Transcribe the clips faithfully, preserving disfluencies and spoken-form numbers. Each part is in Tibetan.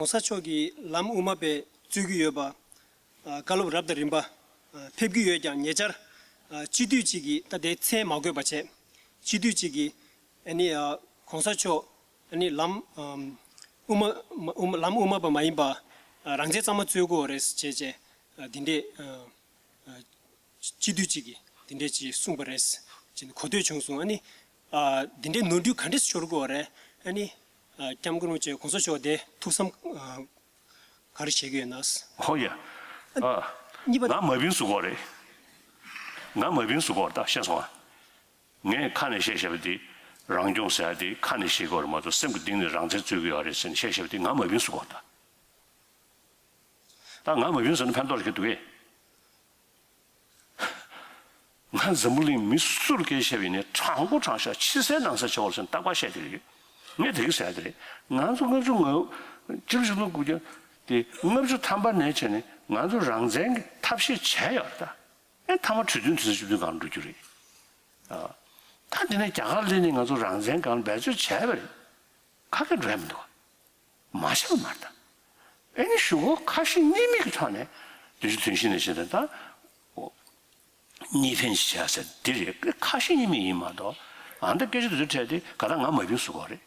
༸གོང་ས་མཆོག་གིས་ལམ་དབུ་མ་པའི་རྩོད་ཀྱི་ཡོད་པ། ཨ། བཀའ་སློབ་རབ་དང་རིམ་པ་ཨ་ཕེབས་ཀྱི་ཡོད་ཀྱང་། ཉེ་ཆར་ཨ་སྤྱི་འཐུས་གཅིག་གིས། ད་དེ་མཚན་མ་འཁོད་པ་བྱས། སྤྱི་འཐུས་གཅིག་གིས་ཨ་ནི་ཨ་༸གོང་ས་མཆོག་ཨ་ནི་ལམ་ཨམ་དབུ་མ་དབུ་མ་ལམ་དབུ་མ་པ་མ་ཡིན་པ་ཨ་རང་བཙན་གཙང་མ་རྩོད་དགོས་རེད་ཅེས་བྱས། ཨ་འདི་འདྲས་ཨ་ཨ་སྤྱི་འཐུས་གཅིག་གིས་འདི་འདྲས་ཅིག་གསུངས་པ་རེད་ཅེས་གོ་ཐོས་བྱུང་སོང་། ཨ་ནི་ཨ་འདི་འདྲའི་ནོར་འཁྲུལ་ག་འདྲས་ཤོར་དགོས་རེད། ཨ་ནི་ཨ་༸སྐྱབས་མགོན་རིན་པོ་ཆེ་༸གོང་ས་མཆོག་དེ་ཐུགས་བསམ་ཨ་ག་རེ་བཞེས་ཀྱི་ཡོད་ན། ཧོ་ཡ། ཨ། གཉིས་པ། ང་མ་བིན་བཟོ་གོ་རེད། ང་མ་བིན་བཟོ་གོ་རེད། ད་ཤེས་སོང་ཨ། ངས་ཁ་ནས་བཤད་བཤད་པ་དེ། རང་སྐྱོང་ཟེར་ཡ་དེ་ཁ་ནས་བཤད་གོ་རེད་མ་གཏོགས། སེམས་ཀྱི་གཏིང་ནས་རང་བཙན་རྩོད་ཀྱི་ཡོད་རེད་ཟེར་ནས་བཤད་བཤད་པ་དེ་ང་མ་བིན་བཟོ་གོ་ད། ད་ང་མ་བིན་བཟོ་ན་ཕན་ཐོགས་རེ་ག་འདུག་གས། ང་འཛམ་བུ་གླིང་མི་སུ་ལ་སྐད་ཆ་བཤད་པ་ཡིན་ནའི་དྲང་པོ་དྲང་བཞག་ཕྱི་གསལ་ནང་གསལ་བྱེད་དགོས་ཟེར་ནས་རྟག་པར་བཤད་ཀྱི་རེད། ངས་དེ་གི་ཟེར་ཡ་དེ་རེད། ང་ཚོ་ལྔ་བཅུ་ང་། སྤྱི་ལོ་ཆིག་སྟོང་དགུ་བརྒྱ་དེ་ལྔ་བཅུ་ཐམ་པ་ནས་བྱས་ནས་ང་ཚོ་རང་བཙན་གྱི་ཐབས་ཤེས་བྱས་ཡོད་རེད་ད། ཨེ་མཐའ་མ་གྲོས་མཐུན་དུས་ཚོད་བཅུ་བདུན་སྒང་འགྲོ་རྒྱུ་རེད། ཨ། ད་འདི་ནས་རྒྱ་གར་སླེབས་ནས་ང་ཚོ་རང་བཙན་སྒང་འབད་རྩོལ་བྱས་པ་རེད། ཁ་སྐད་འགྲོ་ཡ་མི་འདུག་མ་བྱས་པ་མ་རེད་ད། ཨེ་ནི་གཞུག་གུ་ཁ་ཞེ་གཉིས་མེད་ཀྱི་ཐོག་ནས་བདུན་ཅུ་དོན་བཞི་ནས་བྱས་ད་ལྟ་གཉིས་ཕན་ཞིག་བྱས་ཟེར་འདི་རེད། ཁ་ཞེ་གཉིས་མེད་ཡིན་མ་གཏོགས། ཨ་ནི་ད་སྐད་ཆ་དེ་ཚོ་འཕྲད་དེ་ག་ད་ང་མ་བིན་བཟོ་གོ་རེད།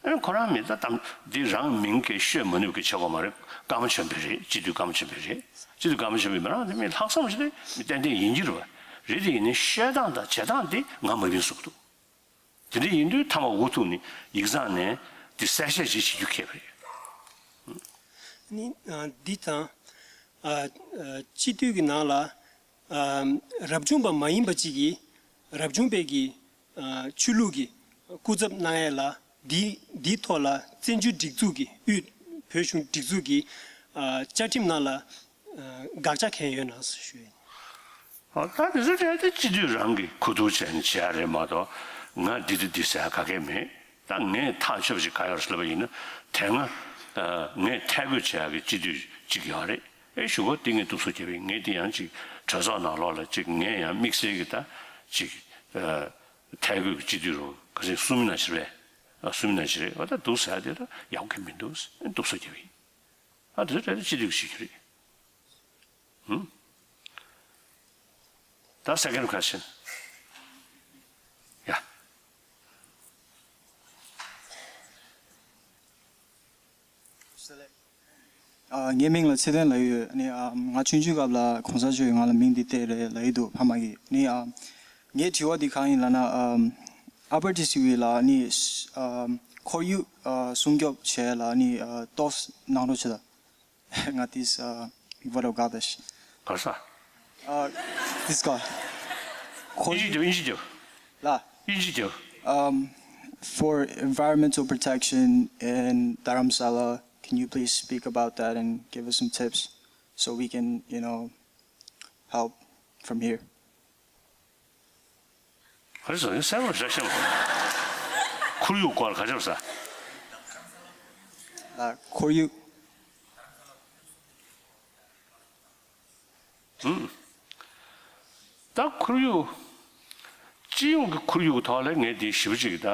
ཨེ་ཁོ་རང་མི་ད་དམ་འདི་རང་མིང་གིས་ཤོད་མ་ནུས་ཀྱི་བྱེད་སྒོ་མ་རེད། ཀརྨ་ཆེན་པོ་རེད། སྤྱི་འཐུས་ཀརྨ་ཆེན་པོ་རེད། སྤྱི་འཐུས་ཀརྨ་ཆེན་པོ་མི་རང་དེ་མི་ལྷག་བསམ་ཞིག་དེ་མི་ཏན་ཏན་ཡིན་གྱི་རེད་པ། རེད་དེ་ཡིན་ནའི་ཤོད་སྟངས་དང་བྱེད་སྟངས་དེ་ང་མ་བིན་བཟོ་གི་འདུག་དེ་འདྲ་ཡིན་དུས་མཐའ་མ་འུ་ཐུག་ནས་ཡིག་ཚང་ནས་དེ་གསལ་བཤད་ཅིག་བྱེད་རྒྱུ་ཁེལ་བ་རེད། ནི་ཨ་འདི་དང་ཨ་ཨ་སྤྱི་འཐུས་ཀྱི་ནང་ལ་ཨ་རབ་བྱུང་པ་མ་ཡིན་པ་ཅིག་གིས་རབ་བྱུང་པའི་གི་ཨ་ཆོས་ལུགས་ཀྱི་སྐུ་ཚབ་གནང་ཡས་ལ། འདི་འདིའི་ཐོག་ལ་བཙན་བྱོལ་སྒྲིག་འཛུགས་ཀྱི་དབུས་བོད་གཞུང་སྒྲིག་འཛུགས་ཀྱི་ཨ་བཅའ་ཁྲིམས་ནང་ལ་ཨ་དགག་བྱ་གང་ཡོད་ན་ཞུ་ཡིན། ཨ། ད་དེ་ཚོ་གྲས་དེ་སྤྱི་འཐུས་རང་གིས་ཁུ་ཐུག་བྱས་ནས་བྱས་རེད་མ་གཏོགས། ང་འདི་འདི་འདི་ཟེར་ཡ་ག་གེ་མེད། ད་ངས་ཐག་ཆོད་པ་ཞིག་ག་ཡོད་ཟེར་ལབ་པ་ཡིན་ན། དེ་སྔ་ཨ་ངས་ཐད་བསྐོས་བྱས་ཡག་གི་སྤྱི་འཐུས་གཅིག་ཡོད་རེད། ཨེ་གཞུག་གུ་དེ་ངས་སྡུག་སོ་རྒྱབ་པ་ཡིན། ངས་དེ་ཡང་ཅིག་གྲོས་ཚོགས་ནང་ལོགས་ལ་ཅིག་ངས་ཡང་དམིགས་བསལ་གྱི་ད་ཅིག་ཨ་ཐད་བསྐོས་ཀྱི་སྤྱི་འཐུས་རུ་ག་ཚོད་གསུམ་ན་བྱེད་རེད། ཨ་གསུམ་ན་བྱེད་རེད། འོ་ད་སྡུག་ཟེར་ཡ་དེ་ད་ཡག་པོ་གང་མི་འདུག་སྡུག་སོ་རྒྱབ་པ་ཡིན། ཨ་དེ་ཚོ་གྲས་དེ་སྤྱི་འཐུས་ཀྱི་བྱེད་རྒྱུ་རེད། ཧུམ། ད་second question. Yeah. ཨ། ངའི་མིང་ལ་ཚེ་བརྟན་ལབ་ཡོད། ཨ་ནི་ཨ་ང་ཆུང་ཆུང་སྐབས་ལ་གོང་ས་མཆོག་གིས་ང་ལ་མིང་འདི་གཏད་རེད་ལབ་ཡི་འདུག་ཕ་མ་གིས། ཨ་ནི་ཨ་ངའི་དྲི་བ་འདི་གང་ཡིན་ལབ་ན། ཨ་ཨ་པར་ཊི་སི་ཝི་ལ་ཨ་ནི་ཨ་ཁོར་ཡུག་ཨ་སྲུང་སྐྱོབ་བྱས་ལ་ཨ་ནི་ཨ་ཏོག་གནང་རོགས་བྱེད་དང་། ང་ཏིས་ཨ་མིག་བར་དགའ་དེ་ཤི། གར་ས། ཨ་ཏིས་ཀ། ཁོ་ཨིན་ཇི་རྒྱབ། ཨིན་ཇི་རྒྱབ། ལ། ཨིན་ཇི་རྒྱབ། Um, for environmental protection in Dharamsala, can you please speak about that and give us some tips so we can, you know, help from here? ག་རེ་ཟེར། གསལ་པོ་རེད་ཤག་ཁོར་ཡུག་སྐོར་ག་རེ་ཟེར། ལ་ཁོར་ཡུག་ཨུམ། ད་ཁོར་ཡུག་སྤྱི་ཡོངས་ཀྱི་ཁོར་ཡུག་གི་ཐོག་ལ་ངས་དེ་ཞེ་པོ་ཅིག་ད་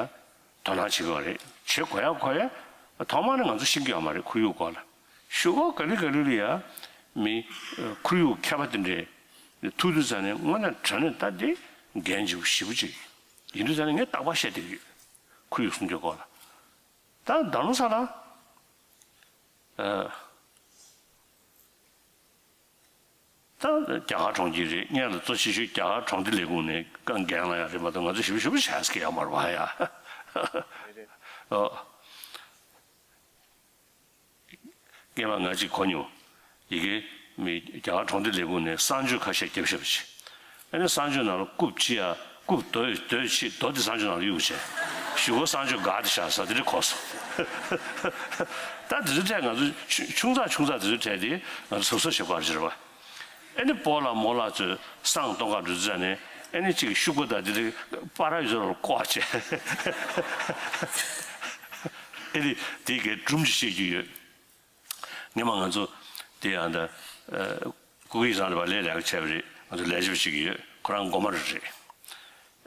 དོ་སྣང་བྱེད་ཀྱི་ཡོད་རེད། བྱེད་དགོས་ཡ་དགོས་ཡ། ཐོག་མ་ནས་ང་ཚོ་ཤེས་ཀྱི་ཡོད་མ་རེད། ཁོར་ཡུག་སྐོར་ལ། གཞུག་གུ་ག་ལེ་ག་ལེ་ལ་ཡ་མི་ཁོར་ཡུག་མཁས་པ་དེ་འདྲས་ཐུག་དུས་ཙ་ནས་དངོས་གནས་དྲང་གནས་ད་དེ་འགན་ལྗིད་པོ་ཞེ་པོ་ཅིག་ཡིན་དུས་ཙ་ནས་ངས་རྟག་པར་བཤད་བསྡད་ཀྱི་ཡོད། ཁོར་ཡུག་སྲུང་སྐྱོབ་སྐོར་ལ། ད་རྡ་རམ་ས་ལ། ཨ། ད་རྒྱ་གར་གྲོང་ཁྱེར་རེད། སྔོན་ལ་གཙོ་ཆེ་ཤོས་རྒྱ་གར་གྲོང་སྡེ་ལས་ཁུངས་ནས་འགན་ལེན་ཡག་རེད་མ་གཏོགས། ང་ཚོ་ཞེ་པོ་ཞེ་པོ་བྱས་ཀྱི་ཡོད་མ་རེད་པ་ཡ། ཨོ། སྔོན་མ་ང་གཅིག་གོ་མྱོང་། ཡ་གི་མི་རྒྱ་གར་གྲོང་སྡེ་ལས་ཁུངས་ནས་གསང་སྤྱོད་ཁ་ཤས་བརྒྱབ་བཞག་པ་ཅིག་ཨ་ནི་གསང་སྤྱོད་ནང་ལ་རྐུབ་ཅི་ཡ་རྐུབ་རྡོ་རྡོ་ཅིག་རྡོ་དེ་གསང་སྤྱོད་ནང་ལ་གཡུགས་བྱས། གཞུག་གུ་གསང་སྤྱོད་འགག་དེ་བཞག་ས་དེ་འདྲ་གོ་སོང་། ད་དེ་ཚོ་གྲས་ང་ཚོ་ཆུང་ཆུང་ཙག་ཆུང་ཙག་དེ་ཚོ་གྲས་དེ་ང་ཚོ་གཟབ་གཟབ་བྱེད་དགོས་རེད་པ། ཨ་ནི་སྤོ་ལགས་རྨོ་ལགས་ཚོས་བསང་གཏོང་ག་འགྲོ་དུས་ཙ་ནས། ཨ་ནི་གཅིག་ཤུག་པ་དང་དེ་འདྲ་པར་ཡོད་ཚད་ལ་བཀོག་བྱས། ཨ་ནི་དེ་གའི་སྒྲུང་ཅིག་བཤད་རྒྱུ་ཡོད། སྔོན་མ་ང་ཚོ་དེ་ཡང་ད་ཨ་སྐུ་སྒེར་རང་ལ་བ་ལས་རག་བྱས་པ་རེད། ང་ཚོ་ལས་བྱེད་པ་ཞིག་ཡོད། ཁོ་རང་མགོ་དམར་རེད།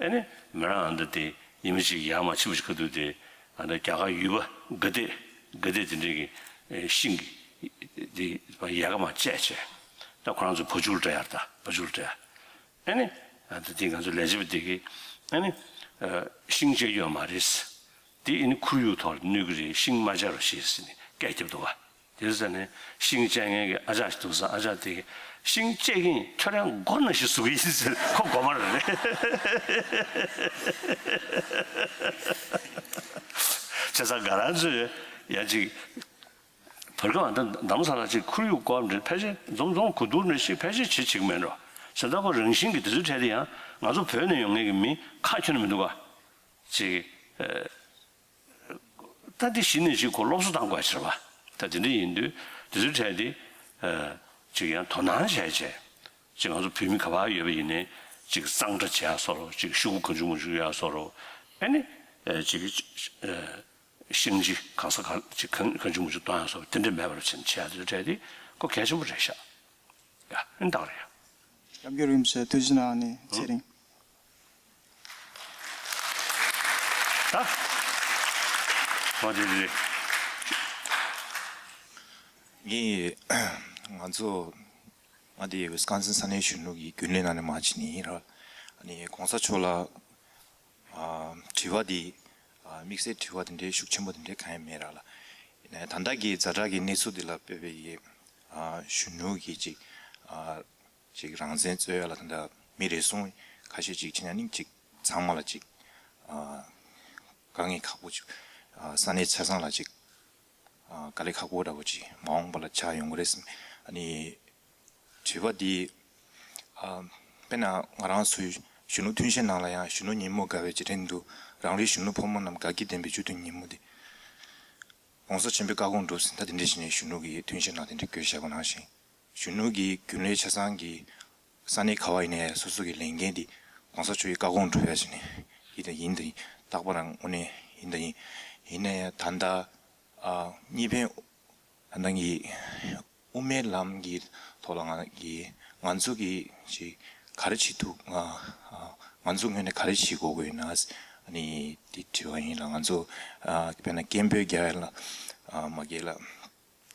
ཨ་ནི་མི་རང་ཨ་ད་དེ་ཉི་མ་གཅིག་ཡར་མར་ཕྱིན་པ་ཞིག་ཁ་ཐུག་དེ་ཨ་ད་རྒྱ་གར་ཡུལ་པ་དགའ་དད་དགའ་དད་དེ་འདྲས་ཀྱི་ ཤིང་གི་དེ་ཡལ་ག་མར་བཅད་བྱས། ད་ཁོ་རང་ཚོ་བ་ཕྱུགས་ལ་སྤྲད་ཡ་རེད། ད་བ་ཕྱུགས་ལ་སྤྲད་ཡ། ཨ་ནི་ད་དེ་ང་ཚོ་ལས་བྱེད་པ་དེ་གིས་ཨ་ནི་ཤིང་བཅད་ཡོད་མ་རེད། དེ་ཨ་ནི་ཁོར་ཡུག་ཐོག་ལ་གནོད་གི་རེད། ཤིང་མ་བཅད་རོགས་ཞེས་ཟེར་ནས་སྐད་རྒྱབ་འདུག་ག། དེ་ཟེར་ནས་ཤིང་བཅད་མཁན་གྱི་ཨ་ཅག་ཞིག་འདུག་ས། ཨ་ཅག་དེ་གིས་ཤིང་བཅད་ཀྱི་ཡིན། ཁྱོད་རང་མགོ་ན་ཞིག་ཟུག་གི་ཡིན་ཟེར། ཁོ་མགོ་མ་རེད། བྱས་ཙང་ང་རང་ཚོས་ཡང་ཅིག་བར་སྐབས་ཨ་ད་རྡ་རམ་ས་ལ་ཅིག་ཁོར་ཡུག་སྐོར་འདྲ་ཕལ་ཆེར་འཛོམས་འཛོམས་གོ་བསྡུར་འདྲ་ཞིག་ཕལ་ཆེར་བྱེད་བྱེད་ཀྱི་མེད་འགྲོ། བྱས་ཙང་ཁོ་རང་བཞིན་གྱིས་དེ་ཚོའི་གྲས་དེ་ཡང་ང་ཚོ་བོད་ནས་ཡོང་མཁན་གྱི་མི་ཁ་ཁྱོན་ནས་མི་འདུག་ག། ཅིག་ཨ། ད་འདི་གཞི་ནས་ཅིག་ཁོ་སློབ་གསོ་བཏང་དགོས་ཡ་ཅིག་རེད་པ། ད་དེ་འདྲ་ཡིན་དུས་དེ་ཚོའི་གྲས་དེ་ཨ། ཅིག་ཡང་དོ་སྣང་བྱས་བྱས། ཅིག་ང་ཚོ་བོད་མི་ག་པར་ཡོད་པ་ཡིན་ནའི་ཅིག་གཙང་སྦྲ་བྱེད་ཡ་བཟོ་འདྲ། ཅིག་ཤོག་གུ་གང་བྱུང་མང་བྱུང་ཡོད་ཡ་བཟོ་འདྲ། ཨ་ནི་ཨ། ཅིག་ཨ། ཤིང་ཅིག་གང་ས་ག་ཅིག་གང་གང་བྱུང་མང་བྱུང་གཏོང་ཡ་བཟོ་འདྲ། དེ་འདྲ་མེད་པ་བྱས་ནས་བྱེད་ཡ་དེ་ཚོའི་གྲས་དེ་ཁོ་གལ་ཆེན་པོ་རེད་ཤག། ཡ། ཨེ་འདྲ་རེད་ཡ། ཡང་བསྐྱར་རིན་པོ་ཆེ་ཐུགས་རྗེ་གནང་། ཨ་ནི་ཚེ་རིང་། ད། ཨོ་དེ་རེད། ངས་ང་ཚོ་ང་དེ་ཝི་སི་ཀོན་སིན་ས་གནས་གཞོན་ནུ་གི་རྒྱུན་ལས་ནང་ནས་མར་ཕྱིན་ནི་ཡིན་ར། ཨ་ནི་གོང་ས་མཆོག་ལ་ཨ། དྲི་བ་འདི་ཨ། དམིགས་བསལ་དྲི་བ་དེ་འདྲའི་ཤུགས་ཆེན་པོ་དེ་འདྲའི་གང་ཡང་མེད་ར་ལ། ཡིན་ནའི་ད་ལྟ་གི་ཛ་དྲག་གི་གནས་ཚུལ་འདི་ལ་དཔག་པའི་ཡི་ཨ། གཞོན་ནུ་གི་ཅིག་ཨ། ཅིག་རང་བཙན་རྩོད་ཡ་ལ་ད་ལྟ་མི་རེ་ཟུང་ཁ་ཤས་ཅིག་ཕྱིན་ཡ་ནི་ཅིག་ཚང་མ་ལ་ཅིག་ཨ། དཀའ་ངལ་ཁག་པོ་ཅིག་ཨ། ས་གནས་ཆ་ཚང་ལ་ཅིག་ཨ། དཀའ་ལས་ཁག་པོ་འདྲ་པོ་ཅིག་མ་འོངས་པ་ལ་ཆགས་ཡོང་གི་རེད་བསམ། ཨ་ནི་དྲི་བ་འདི་ཨ། དཔེར་ན་ང་རང་ཚོའི་གཞོན་ནུ་ཐོན་སྐྱེད་ནང་ལ་ཡང་གཞོན་ནུ་ཉིན་མོ་དགའ་བའི་རྗེས་དྲན་དུ་རང་རེའི་གཞོན་ནུ་ཕོ་མོ་རྣམས་དགའ་སྐྱིད་ལྡན་པའི་སྤྱི་མཐུན་ཉིན་མོ་འདི། ༸གོང་ས་ཆེན་པོའི་བཀའ་དགོངས་སྒྲུབ་ཟིན། ད་དེ་འདྲ་བྱས་ནས་གཞོན་ནུ་གི་ཐོན་སྐྱེད་ནང་དེ་འདྲ་བཀོད་བཞག་པ་ནང་བཞིན། གཞོན་ནུ་གི་རྒྱུན་ལས་ཆ་ཚང་གི་ས་གནས་ག་བ་ཡིན་ནའི་སོ་སོ་གི་ལས་འགན་དེ་༸གོང་ས་མཆོག་གི་བཀའ་དགོངས་སྒྲུབ་ཡ་བྱས་ནས་ཡིན་དང་ཡིན་དང་ཡིན། རྟག་པར་དངོས་གནས་ཡིན་དང་ཡིན། ཡིན་ནའི་ད་ལྟ་ཨ། གཉིས་ཕན་ད་ལྟ་གི་དབུ་མའི་ལམ་གྱི་ཐོག་ལ་ང་གི་ང་ཚོ་གི་ཅིག་ག་རེ་བྱེད་ཐུབ། ང་ང་ཚོ་ངོས་ནས་ག་རེ་བྱེད་དགོས་ཀྱི་ཡོད་ན་ཨ་ནི་དེ་དྲི་བ་ཡིན་ལ། ང་ཚོ་ཨ། དཔེར་ན་སྐད་འབོད་རྒྱག་ཡ་ལ་ཨ། མ་རྒྱག་ལ།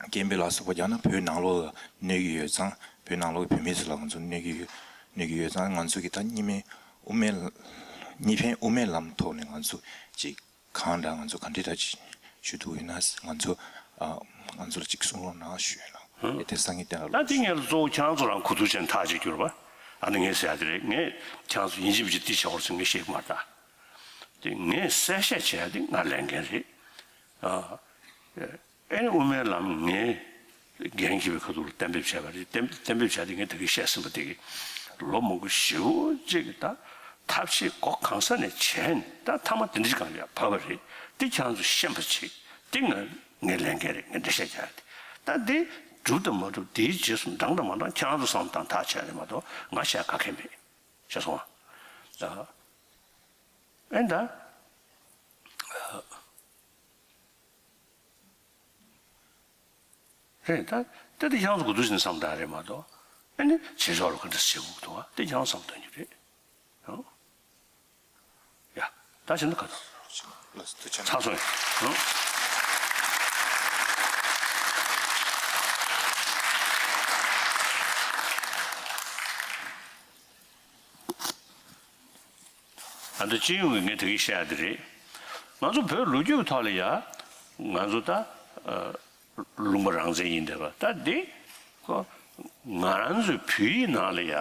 སྐད་འབོད་ལ་སོགས་པ་རྒྱག་ན་བོད་ནང་ལོགས་ལ་གནོད་ཀྱི་ཡོད་ཙང་། བོད་ནང་ལོགས་ཀྱི་བོད་མི་ཚོ་ལ་ང་ཚོ་གནོད་ཀྱི་ཡོད། གནོད་ཀྱི་ཡོད་ཙང་། ང་ཚོ་གི་ད་གཉིས་ཕན་དབུ་མའི་གཉིས་ཕན་དབུ་མའི་ལམ་ཐོག་ནས་ང་ཚོ་ཅིག་གང་འདྲ་ང་ཚོ་ག་འདྲ་འདྲ་ཅིག་ཞུ་ཐུབ་ཡོད་ན་ང་ཚོ་ཨ། ང་ཚོ་ལ་ཅིག་གསུང་རོགས་གནང་ཞུ་ཡོད་ལ། ཨེ་དེ་སང་ཉིན་བསྟན་ལ། ད་དེ་ངས་གཙོ་བོ་ཁྱེད་རང་ཚོ་རང་གོ་བསྡུར་བྱས་ནས་ཐག་གཅོད་རྒྱུ་རེད་པ། ཨ་ནི་ངས་ཟེར་ཡ་དེ་རེད། ངས་ཁྱེད་རང་ཚོ་ཡིན་གཅིག་མིན་གཅིག་འདི་བྱེད་དགོས་ཟེར་ངས་བཤད་ཀྱི་མ་རེད་ད། དེ་ངས་གསལ་བཤད་བྱས་ཏེ་ང་ལས་འགན་རེད། ཨ་ཨེ་ནི་དབུ་མའི་ལམ་ངས་འགན་འཁྱེར་བའི་ཁ་ཐུག་ལ་གཏན་འབེབས་བྱས་པ་རེད། གཏན་གཏན་འབེབས་བྱས་ཏེ་ངས་ད་གིན་བཤད་ཟིན་པ་དེ་གི་ལོ་མང་པོ་ཞེ་པོ་ཅིག་གི་ད་ཐབས་ཤེས་སྒོ་གང་ས་ནས་བྱས་ནས་ད་མཐའ་མ་དེ་འདྲ་ཅིག་སྒང་ལ་ཡར་བབས་པ་རེད། དེ་ཁྱེད་རང་ཚོ་ཤེས་པ་བྱེད། དེ་ང་ངའི་ལས་འགན་རེད། ངས་འགྲེལ་བཤད་རྒྱག་ཡ་དེ། ད་དེ་འགྲུབ་དང་མ་འགྲུབ་དེའི་རྗེས་སུ་འབྲང་དང་མ་འབྲང་ཁྱེད་རང་ཚོ་བསམ་བློ་བཏང་ཐག་བཅད་རེད་མ་གཏོགས་ང་བཤད་ག་གེ་མེད། ཤེས་སོང་ཨ། ཨེ་ད། རེད་ད། དེ་དེ་ཁྱེད་རང་ཚོ་གོ་བསྡུར་བྱས་ནས་བསམ་བཏང་རེད་མ་གཏོགས། ཨེ་ནི་བྱེད་ཕྱོགས་ལ་ག་འདྲ་བྱེད་དགོས་འདུག་ཨ། དེ་ཁྱེད་རང་བསམ་གཏོང་རྒྱུ་རེད། ཨང་། ཡ། ད་བྱེད་འདུག་ག་ད། ལགས་སོ། ཐུགས་རྗེ་ཆེ། ཚར་སོང་ཡ། ཨང་། ད་ལྟ་སྤྱི་ཡོངས་ཀྱི་ངས་དེ་གིས་བཤད་ཡ་དེ་རེད། ང་ཚོ་བོད་ལོ་རྒྱུས་ཀྱི་ཐོག་ལ་ཡ། ང་ཚོ་ད་ཨ། ལུང་པ་རང་བཙན་ཡིན་བསྡད་པ་ད་འདི། ཁོ། ང་རང་ཚོའི་བོད་ཡིག་ནང་ལ་ཡ།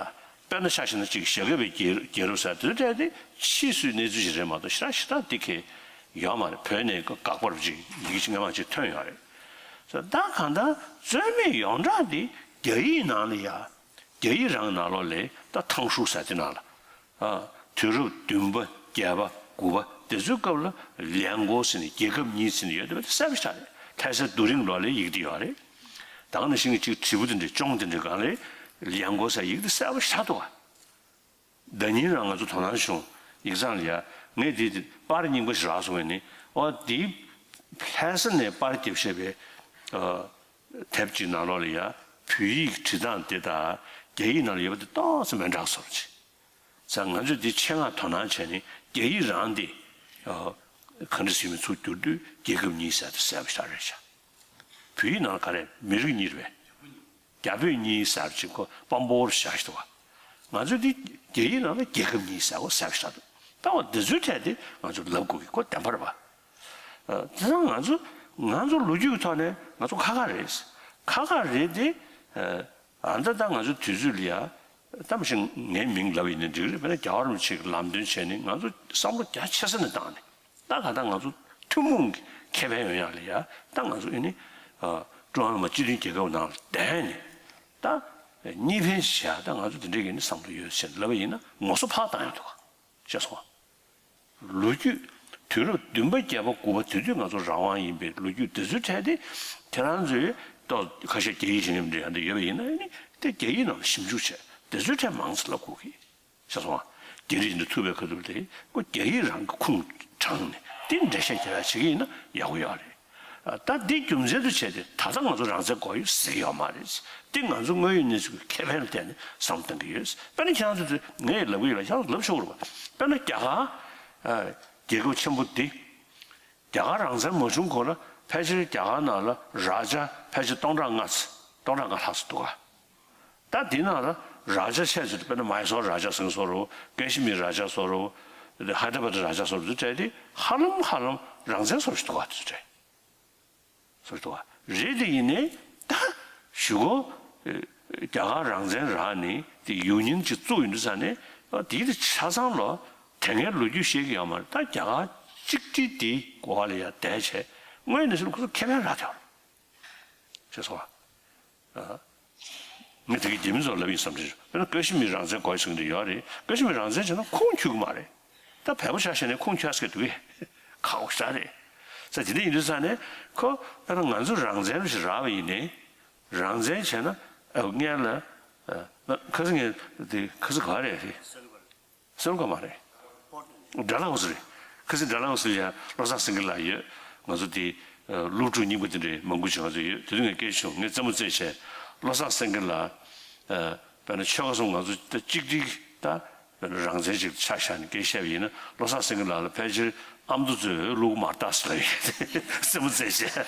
དཔེར་ན་ཆ་བཞག་ན་ཅིག་ཞྭ་སྒབ་པའི་རྒྱལ་རྒྱལ་རབས་ཟེར་དེ་ཚོ་སྤྲད་དེ་ཕྱིས་སུའི་གནས་ཚུལ་ཞིག་རེད་མ་གཏོགས་ཞེ་དྲག་ཞེ་དྲག་འདི་གས་ཡོད་མ་རེད། བོད་ནས་ཁོ་དགག་པར་ཅིག་ཡི་གེ་ཅིག་སྔ་མ་ཅིག་ཐོན་ཡོད་རེད། ད་གང་ལྟར་རྩོད་མེད་ཡོངས་གྲགས་འདི་རྒྱ་ཡིག་ནང་ལ་ཡ། རྒྱ་ཡིག་རང་ནང་ལོགས་ལ་ད་ཐང་ཧྲུའུ་ཟེར་དེ་ནང་ལ། ཨ། དུས་རབས་བདུན་པ་བརྒྱད་པ་དགུ་པ་དེ་ཚོའི་སྐབས་ལ་ལིའང་གོ་ཟེར་ནས་རྒྱལ་ཁབ་གཉིས་ཟེར་ནས་ཡོད་དེ་བས་གསལ་པོ་ཞིག་རེད། ལྷ་སའི་རྡོ་རིང་ལོགས་ལ་ཡིག་དེ་ཡོད་རེད། ད་ག་ནང་བཞིན་གྱི་ཅིག་དྲིལ་བུ་དེ་འདྲའི་ཅོང་དེ་འདྲའི་སྒང་ལ་ལིའང་གོ་ཟེར་ཡིག་དེ་གསལ་པོ་ཞིག་འདུག་ག། ཟླ་ཉིན་རང་ང་ཚོ་དོ་སྣང་བྱུང་ཡིག་ཚང་ལ་ཡ། ངས་དེ་དེ་པར་རྙིང་པ་ཞིག་རག་སོང་བས་ནི། ཨོ་དེ་ལྷ་ས་ནས་པར་རྒྱབ་བཞག་པའི་ཨ། དེབ་ཅིག་ནང་ལོགས་ལ་ཡ། བོད་ཡིག་བྲིས་སྟངས་དེ་དང་རྒྱ་ཡིག་ནང་ལ་ཡོད་པ་དེ་ཏོག་ཙམ་མི་འདྲ་བཟོ་འདྲ་ཅིག། ཙང་ང་ཚོས་འདི་ཆེད་མངགས་དོ་སྣང་བྱས་ནས་རྒྱ་ཡིག་རང་དེ་ཨ། ག་འདྲ་ཟེར་མིན་ཚུར་བསྒྱུར་དུས་རྒྱལ་ཁབ་གཉིས་ཟེར་དེ་གསལ་པོ་ཞིག་རེད་ཤག། བོད་ཡིག་ནང་ལ་ག་རེ་མི་རིགས་གཉིས་རེད་པས། རྒྱ་བོད་གཉིས་ཟེར་ཅིག་ཁོ་དཔང་པོ་བཞག་ཤི་འདུག་བ། ང་ཚོ་འདི་རྒྱ་ཡིག་ནང་ལ་རྒྱལ་ཁབ་གཉིས་ཟེར་བ་ཟེར་བཞག་འདུག་ད་བ་འདི་ཚོའི་གྲས་དེ་ང་ཚོ་ལབ་དགོས་ཀྱི་ཁོ་བདེན་པ་རེད་པ། ཨ། དེ་ཚང་ང་ཚོ་ང་ཚོ་ལོ་རྒྱུས་ཀྱི་ཐོག་ནས་ང་ཚོ་ཁ་ཁ་རེད། ཁ་ཁ་རེད་དེ། ཨ། ད་ལྟ་ང་ཚོ་དུས་ཚོད་ལ་ཡ། ད་མི་ཤེས་ངའི་མིང་ལབ་ཡིན་ནའི་འགྲིག་རེད། དཔེར་ན་རྒྱལ་བ་རིན་པོ་ཆེ་གི་ལམ་སྟོན་བྱས་ནས་ང་ཚོ་བསམ་བློ་རྒྱ་ཆེ་ས་ནས་བཏང་ནས། ད་ག་ད་ང་ཚོ་ཐུན་མོང་གི་ཁེ་ཕན་ཡོང་ཡག་ལ་ཡ། ད་ང་ཚོ་ཨེ་ནི་ཀྲུང་ཧྭ་མི་དམངས་སྤྱི་མཐུན་རྒྱལ་ཁབ་ནང་ལ་བསྡད་ནས། ད་གཉིས་ཕན་ཞིག་ཡ། ད་ང་ཚོ་དེ་འདྲའི་གི་ནི་བསམ་བློ་ཡོད་ཟེར་ལབ་པ་ཡིན་ན་ངོ་སོ་ཕར་བཏང་ཡོང་འདུག་ག་ཤེས་སོང་ང་། ལོ་རྒྱུས་དུས་རབས་བདུན་པ་བརྒྱད་པ་དགུ་པ་དེ་དུས་ང་ཚོ་རང་དབང་ཡིན་པའི་ལོ་རྒྱུས་དེ་ཚོའི་གྲས་དེ། དེ་རང་ཚོའི་ཏོག་ཁ་ཤས་རྒྱ་ཡིག་ཤེས་མཁན་འདྲ་ཡང་འདྲ་ཡོད་པ་ཡིན་ན་ཨེ་ནི་དེ་རྒྱ་ཡིག་ནང་ལ་ཞིབ་འཇུག་བྱས་དེ་ཚོའི་གྲས་མང་ཙམ་ལབ་དགོས་ཀྱི། ཤེས་སོང་ང་། རྒྱ་རིགས་འདི་ཐུབ་པའི་ཁ་ཐུབ་དེ་ཁོ་རྒྱ་ཡིག་རང་གི་ཁུངས་དྲངས་ནས་དེ་འགྲེལ་བཤད་རྒྱག་ཡག་བྱེད་ཀྱི་ཡིན་ན་ཡག་པོ་ཡོད་རེད། ཨ། ད་འདི་རྒྱུ་མཚན་དུ་བྱས་ཏེ་ད་ལྟ་ང་ཚོ་རང་བཙན་དགོས་ཡོད་ཟེར་གྱི་ཡོད་མ་རེད། འདི་ང་ཚོ་དངོས་ཡོད་གནས་ཚུལ་གྱི་ཁེ་ཕན་ལ་བརྟེན་ནས་བསམ་བློ་གཏོང་གི་ཡོད། དཔེར་ན་ཁྱེད་རང་ཚོ་ཚོས་ངས་ལབ་གི་ཡོད་ལ་ཁྱེད་རང་ཚོ་ལབ་ཆོག་རེད་པ། དཔེར་ན་རྒྱ་གར། ཨ། རྒྱལ་ཁབ་ཆེན་པོ་འདི། རྒྱ་གར་རང་བཙན་མ་བྱུང་གོང་ལ་ཕལ་ཆེར་རྒྱ་གར་ནང་ལ་རཱ་ཇ་ཕལ་ཆེར་སྟོང་ཕྲག་ལྔ་ཙམ་སྟོང་ཕྲག་ལྔ་ལྷག་ཙམ་འདུག་ག་ད་འདི་ནང་ལ་རཱ་ཇ་ཆེ་ཤོས་དེ་དཔེར་ན་མའི་སོར་རཱ་ཇ་ཟེར་མཁན་བཟོ་འདྲ་བོ། ཀ་ཤི་མིར་རཱ་ཇ་བཟོ་འདྲ་བོ། དེ་ཧའི་ད་ར་བཱད་རཱ་ཇ་བཟོ་འདྲ་བོ་དེ་གྲས་དེ་ཧ་ལམ་ཧ་ལམ་རང་བཙན་བཟོ་འདྲ་ཞིག་འདུག་ག་དེ་ཚོ་གྲས། བཟོ་འདྲ་བོ་རེད། དེ་ཡིན་ནའི་ད་གཞུག་གུ་རྒྱ་གར་རང་བཙན་རག་ནས་དེ་ཡུ་ནི་ཡན་ཅིག་བཙུགས་ཡོང་དུས་ཙ་ནས་དེའི་དེ་ཆ་ཚང་ལ་དེ་སྔའི་ལོ་རྒྱུས་ཤེས་ཀྱི་ཡོད་མ་རེད། ད་རྒྱ་གར་གཅིག་སྒྲིལ་དེའི་གོ་བ་ལ་ཡ་བསྡད་བྱས་དངོས་གནས་སེམས་ཁོ་ཚོ་ཁེ་ཕན་རག་བསྡད་པ་རེད། ཤེས་སོང་ང་། ངས་དེ་གའི་རྒྱ་མི་ཚོར་ལབ་ཡིན་བསམ་གྱི་རེད། དཔེར་ན་ཀ་ཤི་མིར་རང་བཙན་དགོས་ཟེར་གྱི་འདྲ་ཡོད་རེད། ཀ་ཤི་མིར་རང་བཙན་བྱས་ན་ཁུངས་འཁྱོལ་གྱི་མ་རེད། ད་བལ་པོ་ཆ་བཞག་ནས་ཁུངས་འཁྱོལ་ས་འདུག་གས། ཁག་པོ་ཞེ་དྲག་རེད། ས་དེ་འདྲ་ཡིན་དུས་ཙ་ནས་ཁོ་དཔེར་ན་ང་ཚོ་རང་བཙན་ཞིག་རག་པ་ཡིན་ནའི། རང་བཙན་བྱས་ན་ཨ་སྔོན་ལ་ཨ་ཁ་སང་ངས་དེ་ཁ་སང་ག་རེད་རེད། སེམས་ཁ་མ་རེད། ཌལ་ཧོ་སི་རེད། ཁ་སང་ཌལ་ཧོ་སི་ལ་ཡ་བློ་བཟང་སེང་གེ་ལགས་ཡོད། ང་ཚོ་དེ་ཨ་སློབ་ཕྲུག་རྙིང་པ་དེ་འདྲའི་མང་པོ་ཞིག་ང་ཚོ་ཡོད། དེ་དུས་ངས་སྐད་ཆ་བྱུང་། ངས་རྩེད་མོ་རྩེས་བྱས་བློ་བཟང་སེང་གེ་ལགས་ཨ་དཔེར་ན་ཆོལ་ཁ་གསུམ་ང་ཚོ་ད་གཅིག་སྒྲིལ་ད་དཔེར་ན་རང་བཙན་ཅིག་ཆ་བཞག་ནས་སྐད་བཤད་པ་ཡིན་ན་བློ་བཟང་སེང་གེ་ལགས་ལ་ཕལ་ཆེར་ཨ་མདོ་ཚོས་བླུག་མར་བཏགས་ཟེར་ལབ་ཡོད། རྩེད་མོ་རྩེས་བྱས།